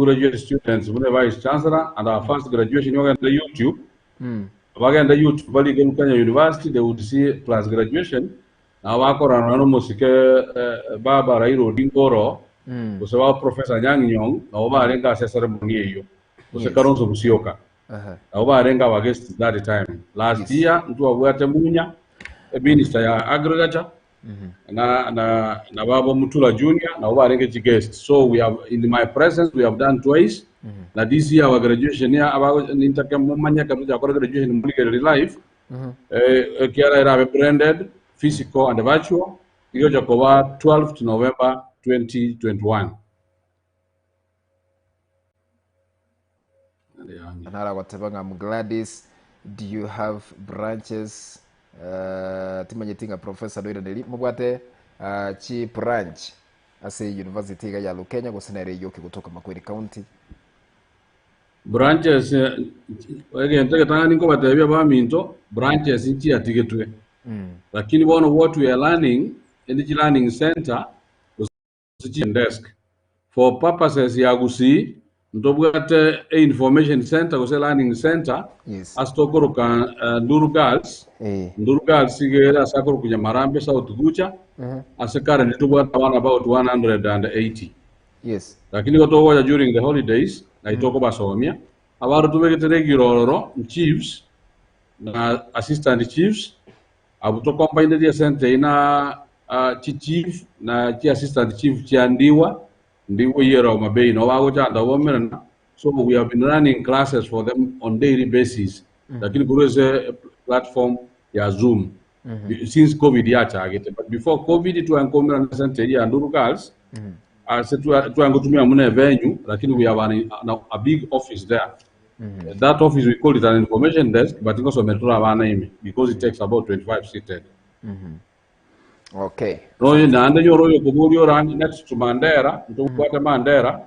B: graduate students buna vice chancellor and our first graduation yogenda YouTube bagenda YouTube bari Kenya University they would see class graduation na bakorana no musike eh, baba Raila Odinga oro gose ba Professor Anyang' Nyong'o nabo barenge ase ceremony eyo gose
A: Yes.
B: Kalonzo Musyoka
A: Uh-huh.
B: nabo barenge aba guests that time last
A: Yes.
B: year ntwabwate Munya eh, minister ya agriculture na na na baba Mutula Junior nabo barenge chi guest so we have in my presence we have done twice na this year our graduation ya aba nintake mumanye kabisa akora graduation muri life eh kiara irabe branded physical and virtual iyo jakoba 12th November 2021
A: Nara goteba ng'a I'm Gladys, do you have branches? Uh, timanyeti ng'a Professor Doiraneri mobwate uh, chi branch ase university iga ya Lukenya gose nere yoki gotoka Makueni County.
B: Branches eh, egento egetang'ani nkobatebia baminto branches nchiatigetwe lakini bono what we are learning in the learning center gose chi desk for purposes ya gusii ntobwate e information center gose learning center
A: Yes.
B: ase tokoroka uh, Nduru Girls
A: Eh.
B: Nduru Girls igere ase akoroka Nyamarambe South Gucha ase currently tobwate abana about 180
A: Yes.
B: lakini gotogocha during the holidays na itokobasomia. Abanto tobegete regular ororo chiefs na assistant chiefs abwo tokombainetie esente eyio na chi chief na chi assistant chief chia Ndiwa, Ndiwa eyio ere Homa Bay nabo bagochanda bomerana so we have been running classes for them on daily basis lakini korwa ase platform ya Zoom since covid yachagete but before covid twaenkomerana esente eyio ya Nduru Girls ase twaengotumia buna evenue lakini we have a big office there. That office we call it an information desk but ngosomera tore abana ime because it takes about 25 seated.
A: Okay.
B: Nonya naende nyora oyokoboria ore next to Mandera, ntobwate Mandera,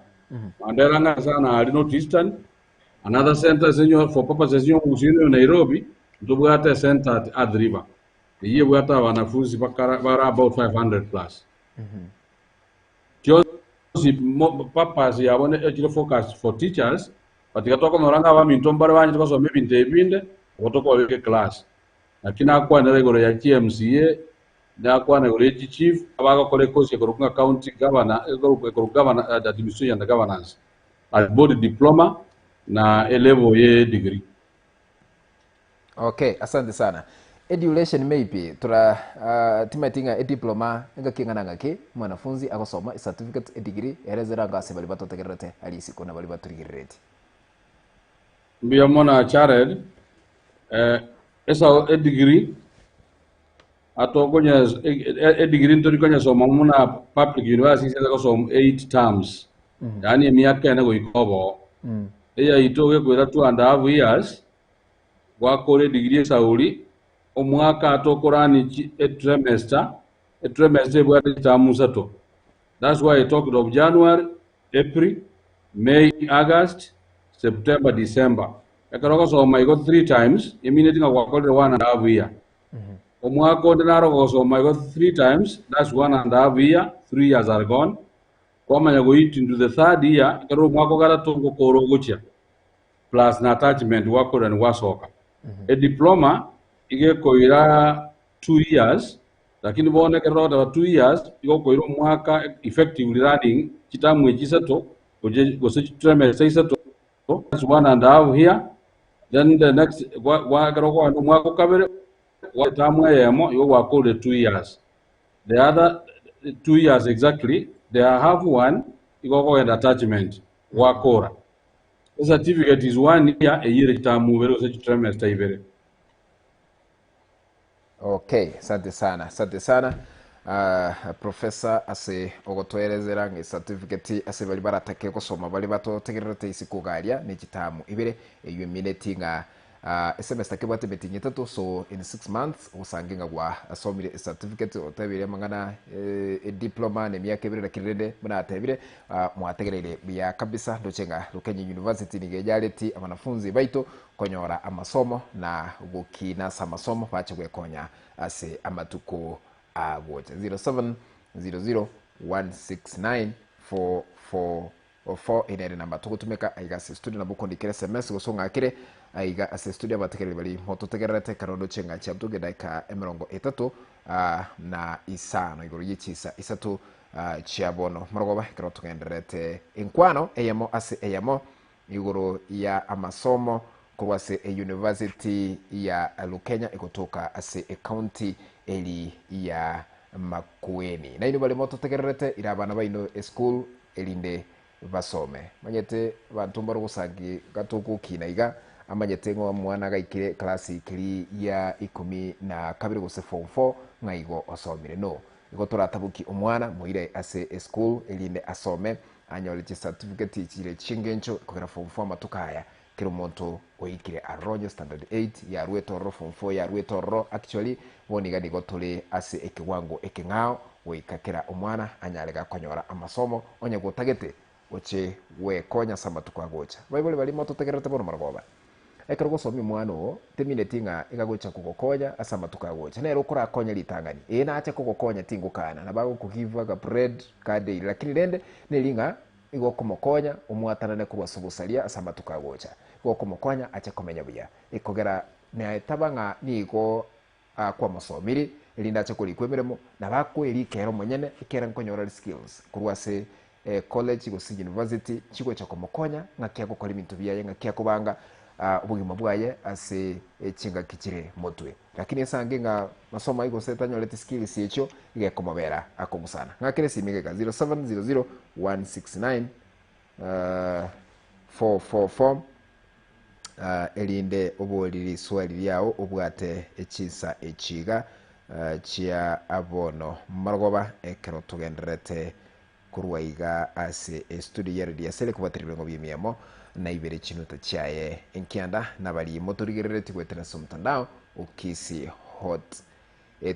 B: Mandera ng'a sana aria North Eastern, another center ase nyo for purposes ya omogusii noyo Nairobi, ntobwate ecenter at Athi River, eyio ebwate abanafunzi bakara bare about 500 plus. Chionsi mo purpose yabo ne echire focused for teachers, but iga tokonyora ng'a abaminto mbare banchete gosoma ebinto ebi binde, nabo tokobabeka eclass. Naki nakwanera igoro ya chiMCA, nakwana igoro ye chichief, abagokora ecourse ekorokwa ng'a county governor, ekorokwa governor, administration and governance, at both diploma na elevel ye degree.
A: Okay, asante sana. Eduration maybe tura uh, timati ng'a ediploma engaki eng'ana ng'aki mwanafunzi agosoma ecertificate edegree erezera anga ase bari batotegererete ari isiko na bari batorigerereti.
B: Mbuya mono Jared, eh, esao edegree atokonya edegree ntori konyesoma buna public university ase gosoma 8 terms yaani emiaka ene goika oboo. Eyaito gekoira 2 and a half years gwakora edegree esauri omwaka atokorani chi etrimester, etrimester ebwate chitamu isato. That's why I talked of January, April, May, August, September, December. Ekero ogosoma igo three times, emineti ng'a gwakorire one and a half year. Omwaka onde naro gosoma igo three times, that's one and a half year, 3 years are gone. Kwamanya goit into the third year, ekero omwaka ogatato ngokora ogochia plus na attachment gwakorera gwasoka. A diploma igekoira 2 years, lakini bono ekero togoteba 2 years, igokoira omwaka effectively running chitamu echi isato gose chitrimester isato, that's one and a half here. Then the next ekero kwagenda omwaka okabere etamu eyemo igo gwakorire 2 years. The other 2 years exactly, the half one igo okogenda attachment gwakora. A certificate is one year eyire chitamu ibere gose chitrimester ibere.
A: Okay, asante sana, asante sana professor ase ogotoerezera ng'a certificate ase bari baratake gosoma bari batotegererete isiko garia ne chitamu ibere eywo emineti ng'a esemester kebwate emitinyi etato, so in 6 months ogosange ng'a gwasomire certificate otebire amang'ana ediploma na emiaka ebere, lakini rende buna atebire mwategereire buya kabisa ndoche ng'a Lukenya University nigo ejareti abanafunzi baito konyora amasomo na gokina ase amasomo bache gwekonya ase amatuko agocha. 0700 169 444 inere namba togotumeka aiga ase studio, nabo okondikera SMS gose ong'akere aiga ase studio. Abategereri bari mototegererete karondo chenga chiabtuge dakika 35 na isano igoro yechisa 3 chia bono morogoba, ekero togendererete enkwano eyemo ase eyemo igoro ya amasomo korwa ase university ya Lukenya egotoka ase ecounty eri ya Makueni. Nainwe bari mototegererete, ira abana baino eschool erinde basome. Manyete banto mbaro gosangi gatogokina iga amanyete ng'a omwana gaikire class keri ya 12 gose form 4 ng'a igo osomire. No igo toratabuki omwana moire ase eschool erinde asome anyore chicertificate chire chingencho kogera form 4 amatuko aya kera omonto oikire aronye standard 8 yarwete ororo, form 4 yarwete ororo. Actually bono iga nigo tore ase ekiwango ekeng'ao goika kera omwana anyare gakonyora amasomo onye gotagete oche gwekonya ase amatuko agocha. Baibori bari mototegererete bono marogoba, ekero gosomia omwana oo temineti ng'a igagocha kogokonya ase amatuko agocha, nere okorakonya ritang'ani eye nache kogokonya tingokana nabo agokogive aga bread kadeire, lakini rende neri ng'a igo okomokonya omwatanane korwa ase obosaria ase amatuko agocha, igo okomokonya ache komenya buya ekogera naetaba ng'a nigo kwamosomiri erinde ache korikwa emeremo nabo akoerika ere omonyene ekere nkonyora skills korwa ase. College gose university chigocha komokonya ng'aki agokora ebinto biaye ng'aki akobanga obogima bwaye ase chingaki chire motwe. Lakini esange ng'a masomo ayio gose tanyoreti skills echio iga ekomobera akong'u sana. Ng'akere esimi iga 0700 169 444 erinde oborie riswali riao obwate echinsa echi iga chia bono marogoba ekero togendererete korwa iga ase estudio ya Radio Asere kobwateria ebirengo bi'emiemo na ibere chinuta chiaye enkianda nabari motorigereretie goetera ase omotandao o Kisii Hot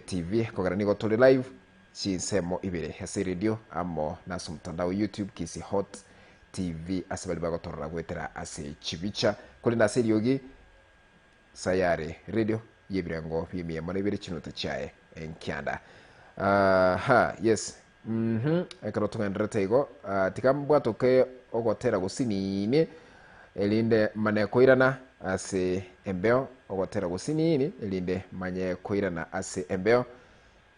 A: TV kogera nigo tore live chinsemo ibere ase eredio amo na ase omotandao YouTube Kisii Hot TV ase baria bagotorora goetera ase chibicha korende ase eriogi Sayare radio y'ebirengo bi'emiemo na ibere chinuta chiaye enkianda. Aha, yes. Mhm. Ekero togendererete igo, ah, tiga mbwatoke ogotera gosinini erinde mane koirana ase embeo, ogotera gosinini erinde manye koirana ase embeo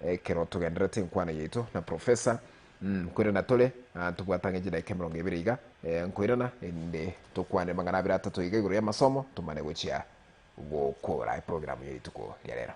A: ekero togendererete enkwana yaito na professor. Mm, nkoirana tore, ah, tobwate ang'e chidaeka emerongo ebere iga, eh, nkoirana erinde tokwane amang'ana abere atato iga igoro y'amasomo, tomane gochia gokora eprogramu ye rituko ria rero.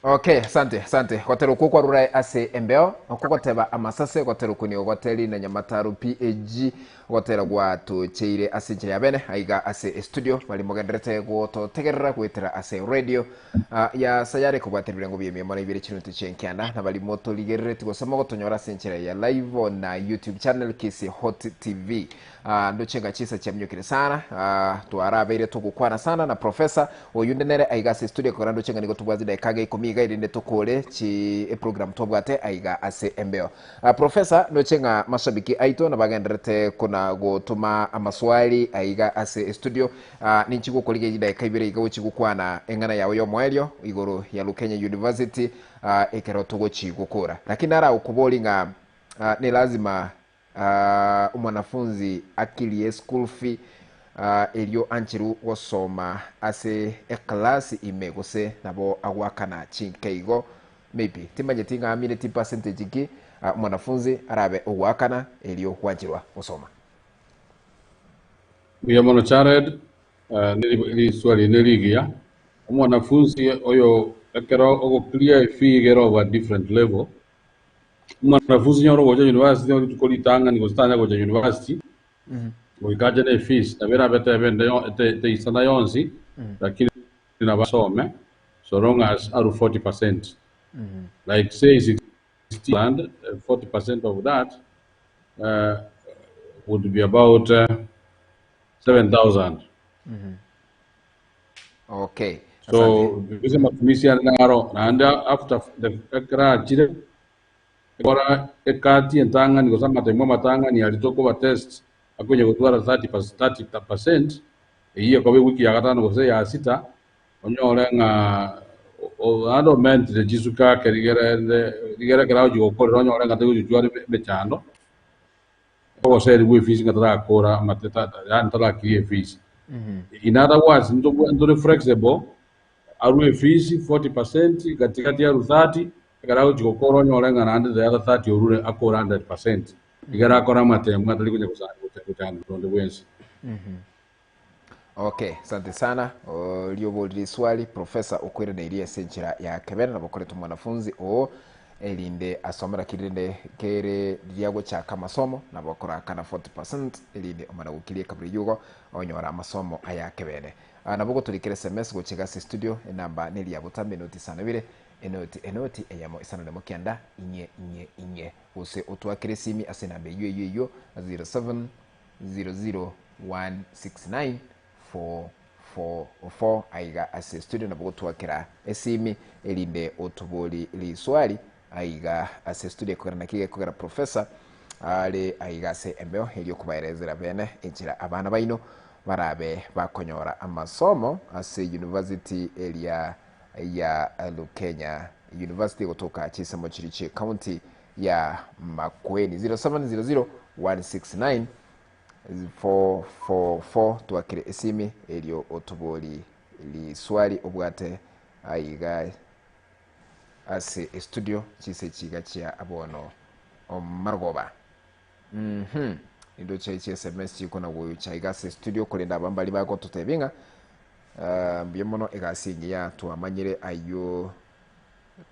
A: Okay, asante, asante. Gotera okwo kwarure ase embeo, okwo goteba amasase, gotera okwo nigo goteri na Nyamataro PAG, gotera gwatocheire ase enchera ya bene, aiga ase estudio, bari mogenderete gototegerera goetera ase radio ah, ya Sayare kobwatera ebirengo bia mia mono ibere chinutu chi'enkianda, na bari motorigerereti gose mogotonyora ase enchera ya live na YouTube channel Kisii Hot TV. Ah, ndoche ng'a chinsa chiaminyokire sana, ah, twarabeire togokwana sana na professor oyunde nere aiga ase estudio ekogera ndoche ng'a nigo tobwate chidaeka iga ikomi iga erinde tokore chi eprogram tobwate aiga ase embeo. Ah, professor ndoche ng'a mashabiki aito nabagendererete kona gotoma amaswali aiga ase estudio, ah, ninchi gokorigia chidaeka ibere iga gochi gokwana eng'ana yao y'omoerio igoro ya Lukenya University, ah, ekero togochi gokora. Lakini naragokoborie ng'a ah, ne lazima Omwanafunzi akirie school fee erio ancherwe gosoma ase eclass ime gose nabo agoakana chinke igo maybe timanyeti ng'a amineti percentage ki omwanafunzi arabe ogoakana erio gwancherwa gosoma.
B: Mbuya mono Jared, riswali eri nerigiya. Omwanafunzi oyo ekero ogoclear efee iga ere of a different level, Omwanafunzi nyore ogocha university nigo rituko ritang'ani gose tanya gocha university goika ache ne fees nabo erabe etebe ende yo- ete- teisana yonsi lakini nabo asome so long as aru 40%. Like say 60 and 40% of that would be about 7000.
A: Okay.
B: So
A: Asante.
B: gose amatumisi ande naro naende after the ekero achire ekora ekati entang'ani gose amatemo amatang'ani aria tokoba test akonya gotwara 30 30%, eyio ekoba ewiki ya gatano gose ya sita onyore ng'a naende omentire chisuka ake rigere ende rigere ekero agochi gokorera onyore ng'a tagochichwara emechando ogoserigwa efees ng'a tarakora amate yaani tarakiria efees. In other words, ntore flexible, arue efees 40%, gatigati arue 30, ekero agochi gokora onyore ng'a naende the other 30 orure akore 100%. Igere akore amatemo atari konya gochandwa onde bwensi.
A: Okay, asante sana. Oria riswali professor okweraneirie ase enchera ya kebere nabo okoreta omwanafunzi oo erinde asomera kirinde kere riria gochaka amasomo nabo okorakana 40% erinde omana gokiria ekaburi yugo onyora amasomo aya kebene. Nabo gotorikera SMS gochega ase studio enamba neri ya botambe enoti isano ibere enoti enoti eyemo isano nemo kianda inye inye inye gose otwakere esimi ase enamba eywo eywo eywo 07 00 169 444 aiga ase studio nabo gotwakera esimi erinde otobori riswali aiga ase studio ekogera naki gekogera professor are aiga ase embeo erio okubaerezera bene enchera abana baino barabe bakonyora amasomo ase university area ya Lukenya University gotoka chisemo chiri chie county ya Makueni. 0700 169 444 twakire esimi erio otobori riswali obwate aiga ase estudio chise chiga chia abono omarogoba. Nindo chai chi SMS chikona gocha iga ase studio korenda abambari bagototebinga mbuya mono egasi engiya twamanyire aywo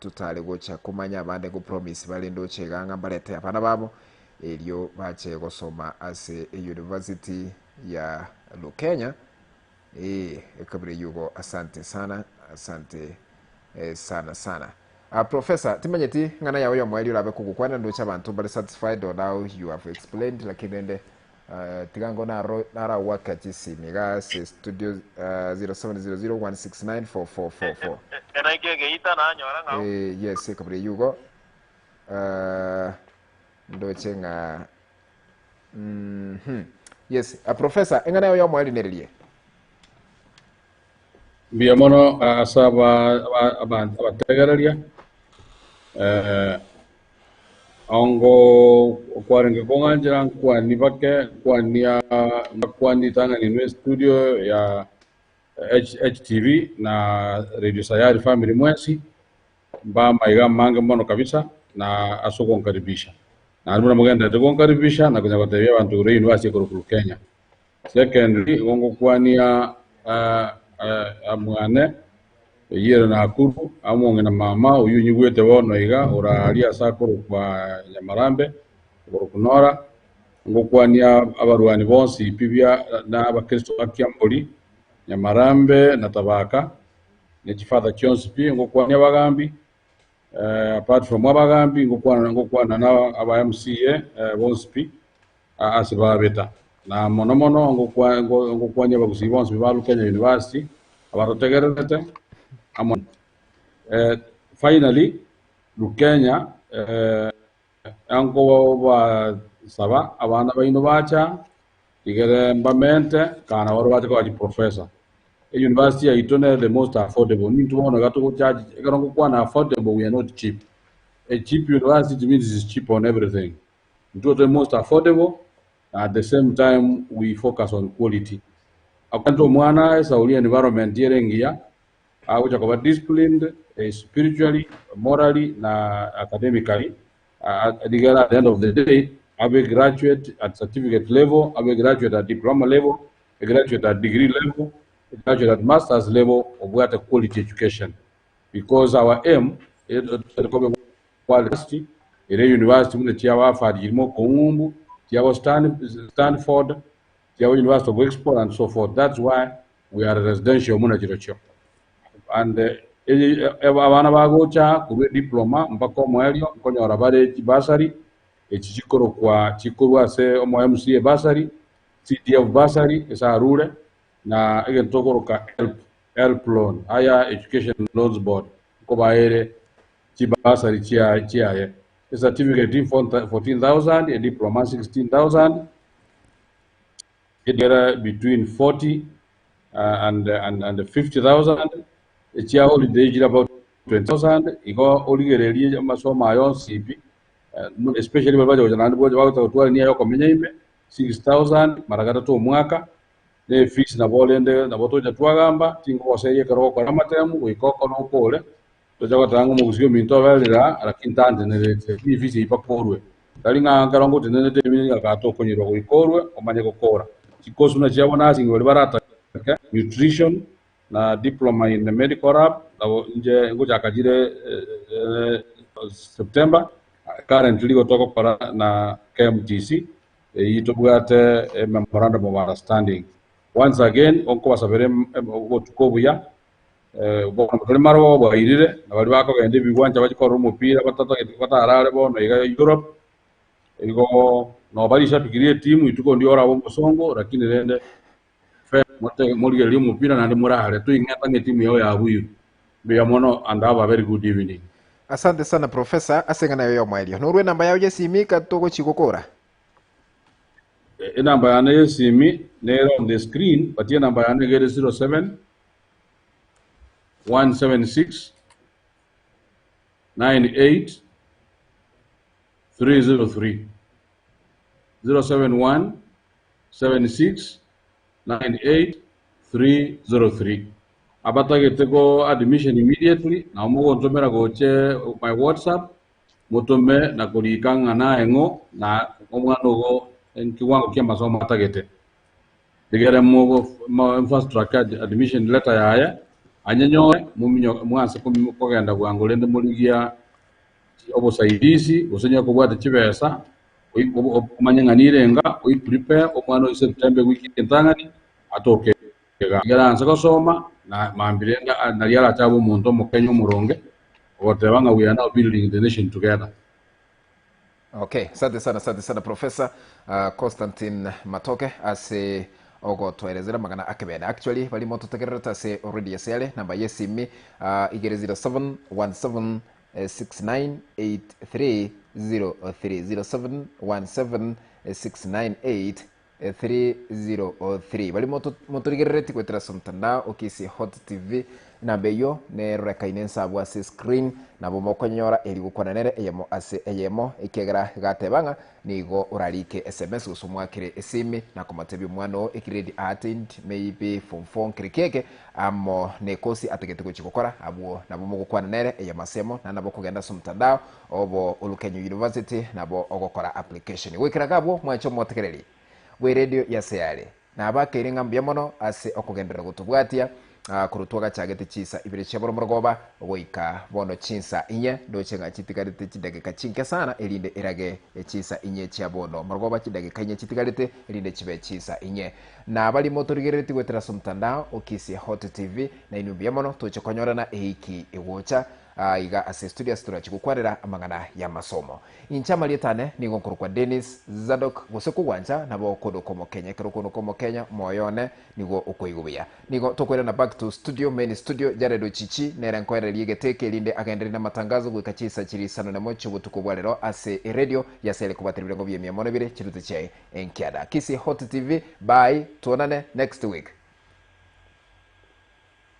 A: tutare gocha kumanya abande go promise bare ndoche iga ng'a mbarete abana babo erio bache gosoma ase university ya Lukenya. Ekabire yugo asante sana, asante sana sana. Professor, timanyeti ng'ana yawe yomoerio orabe kogokwana ndoche abanto mbare satisfied on how you have explained, lakini rende tigango naro narawaka chisimi iga ase studio 0700 169 4444.
D: Ena ike geita nanyora ng'ao.
A: Yes, ekabire yugo ndoche ng'a Yes, professor, eng'ana yawe yomoerio nererie.
B: Mbuya mono ase abategereria ongo okwarenge kong'anchera nkwani bake nkwania nkwani tang'ani nwe studio ya HTV na Radio Sayari family mwensi mba maiga mange mono kabisa na ase ogonkaribisha na muna mugenderete gonkaribisha na konya gotebia abanto ore university ekorokuru Kenya. Secondly, gongokwania amwane eyere Nakuru among'e na mama oyu nyigwete bono iga oraria ase akorokwa Nyamarambe okorokwa Nora ngokwania abarwani bonsi pi bia na abakristo ba Kiambori Nyamarambe na Tabaka ne chifather chionsi pi ngokwania abagambi apart from abagambi ngokwana na aba MCA bonsi pi ase babeta na mono mono ngokwanya abagusi bonsi ba Lukenya University abarotegererete amo. Finally Lukenya anko basaba abana baino bacha igere mbamente kana waro bacha kwa professor e university yaito ne the most affordable nintu bono gato charge ekero ngokwana affordable, we are not cheap. A cheap university means it's cheap on everything. Ntuo the most affordable, at the same time we focus on quality. Akanto omwana esauri environment yerengiya agocha kuba disciplined spiritually, morally na academically. At the end of the day abe graduate at certificate level, abe graduate at diploma level, a graduate at degree level, a graduate at master's level obwate quality education, because our aim quality ere university mune tiawa Harvard irimo Kongumbu tiawa Stanford tiawa University of Oxford and so forth. That's why we are residential muna chirocho and abana bagocha kurwa diploma mpaka omwelio nkonyora bare chibasari echi chikorokwa chikorwa ase omo MCA basari CDF basari esarure na egento okoroka help loan higher education loans board nkobaere chibasari chiaye a certificate 14,000, a diploma 16,000, it between 40 and 50,000. Chia holiday jira about 20,000 igo origererie amasomo ayo CP especially babaja gocha nandi boja bagota gotwara niyo yokomenya ime 6,000 mara gatatu omwaka ne fees nabo rende nabo tocha twagamba tingogoseria ekero gokora amatemu goika oko nokore tocha gotanga omogusi ominto oberera lakini tantenerete ni fees eipakorwe. Tari ng'a ekero ngotenenete ebinto nigo gatokonyorwa goika orwe omanye gokora. Chikosi buna chiabo nursing baria baratake, nutrition na diploma in medical lab nabo inche ngochaka chire September, currently igo togokora na KMTC eyio tobwate memorandum of understanding. Once again nkobasabera obotuko obuya. Bono tore marogo bwairire, na baria bakogenda ebigwancha bachie korora omopira batatageti batarare bono iga Europe, igo noba rishabiki rie etimu rituko ndiria orabe omosongo lakini rende mote morigererie omopira naende morare toing'eta ng'a etimu yao yabuire. Mbuya mono and have a very good evening.
A: Asante sana Professor ase eng'ana yago y'omoerio. Norwe enamba yao y'esimi ka togochia gokora.
B: Enamba yane y'esimi nere on the screen but enamba yane iga ere 07 176 98 303 071 76 98 303 Abatagete go admission immediately nabo mogontomera goche my whatsapp motome na korika ng'a naye ng'o na omwana ogo kiwango kia amasomo atagete. Rigere mo fast track admission letter yaye anyenyore mominyo mwanse kogenda bwango rende morigia obosaidisi gose onye kobwate chibesa omanye ng'a nirenga oi prepare omwana oise September ewiki entang'ani atoke iga. Ekero anse gosoma na mambia rende nari arache abe omonto omokenya omoronge ogoteba ng'a we are now building the nation together.
A: Okay, asante sana, asante sana Professor Constantine Matoke ase ogotoerezera amang'ana akebene. Actually bari mototegererete ase already ase are namba y'esimi igere 0717 698303 0717 698 303 Baria motorigereretie goetera ase omotandao o Kisii Hot TV, enamba eyio nerorekaine inse abwo ase escreen, nabo mokonyora eri gokwana nere eyemo ase eyemo, ekiagera gateba ng'a nigo orarike sms gose omoakere esimi na komotebia omwana oo egrade aattained maybe form four nkere kieke amo nekosi atagete gochia gokora, abwo nabo mogokwana nere eyemo ase eyemo, naende nabo okogenda ase omotandao obo Olukenyo University nabo ogokora application. Goikera iga abwo mwanche omotegereri bwe radio ya Sayare. Nabakeire ng'a mbuya mono ase okogenderera gotobwatia korwa twagachagete chinsa ibere chia boromorogoba goika bono chinsa inye. Ndoche ng'a chitigarete chidageka chinke sana erinde erage chinsa inye chia bono morogoba chidageka inye chitigarete erinde chibe chinsa inye. Nabari motorigereretie goetera ase omotandao o Kisii Hot TV nainwe mbuya mono toche konyorana eiki egocha. Aa iga ase estudio ase torachi gokwanera amang'ana y'amasomo. Inche amarieta ane nigo nkorokwa Dennis Zadok gose kogwancha nabo okodoka omokenya. Ekero okodoka omokenya omoyo one nigo okoigwa buya. Nigo tokoirana back to studio, main studio, Jared Ochichi nere nkoererie egeteke erinde agendererie namatangazo goika chinsa chiria isano nemo chi'obotuko bwa rero ase eradio yase ere kobwatera ebirengo bia mia mono bire chiruti chiaye enkiada. Kisii Hot TV, bye, tuonane next week.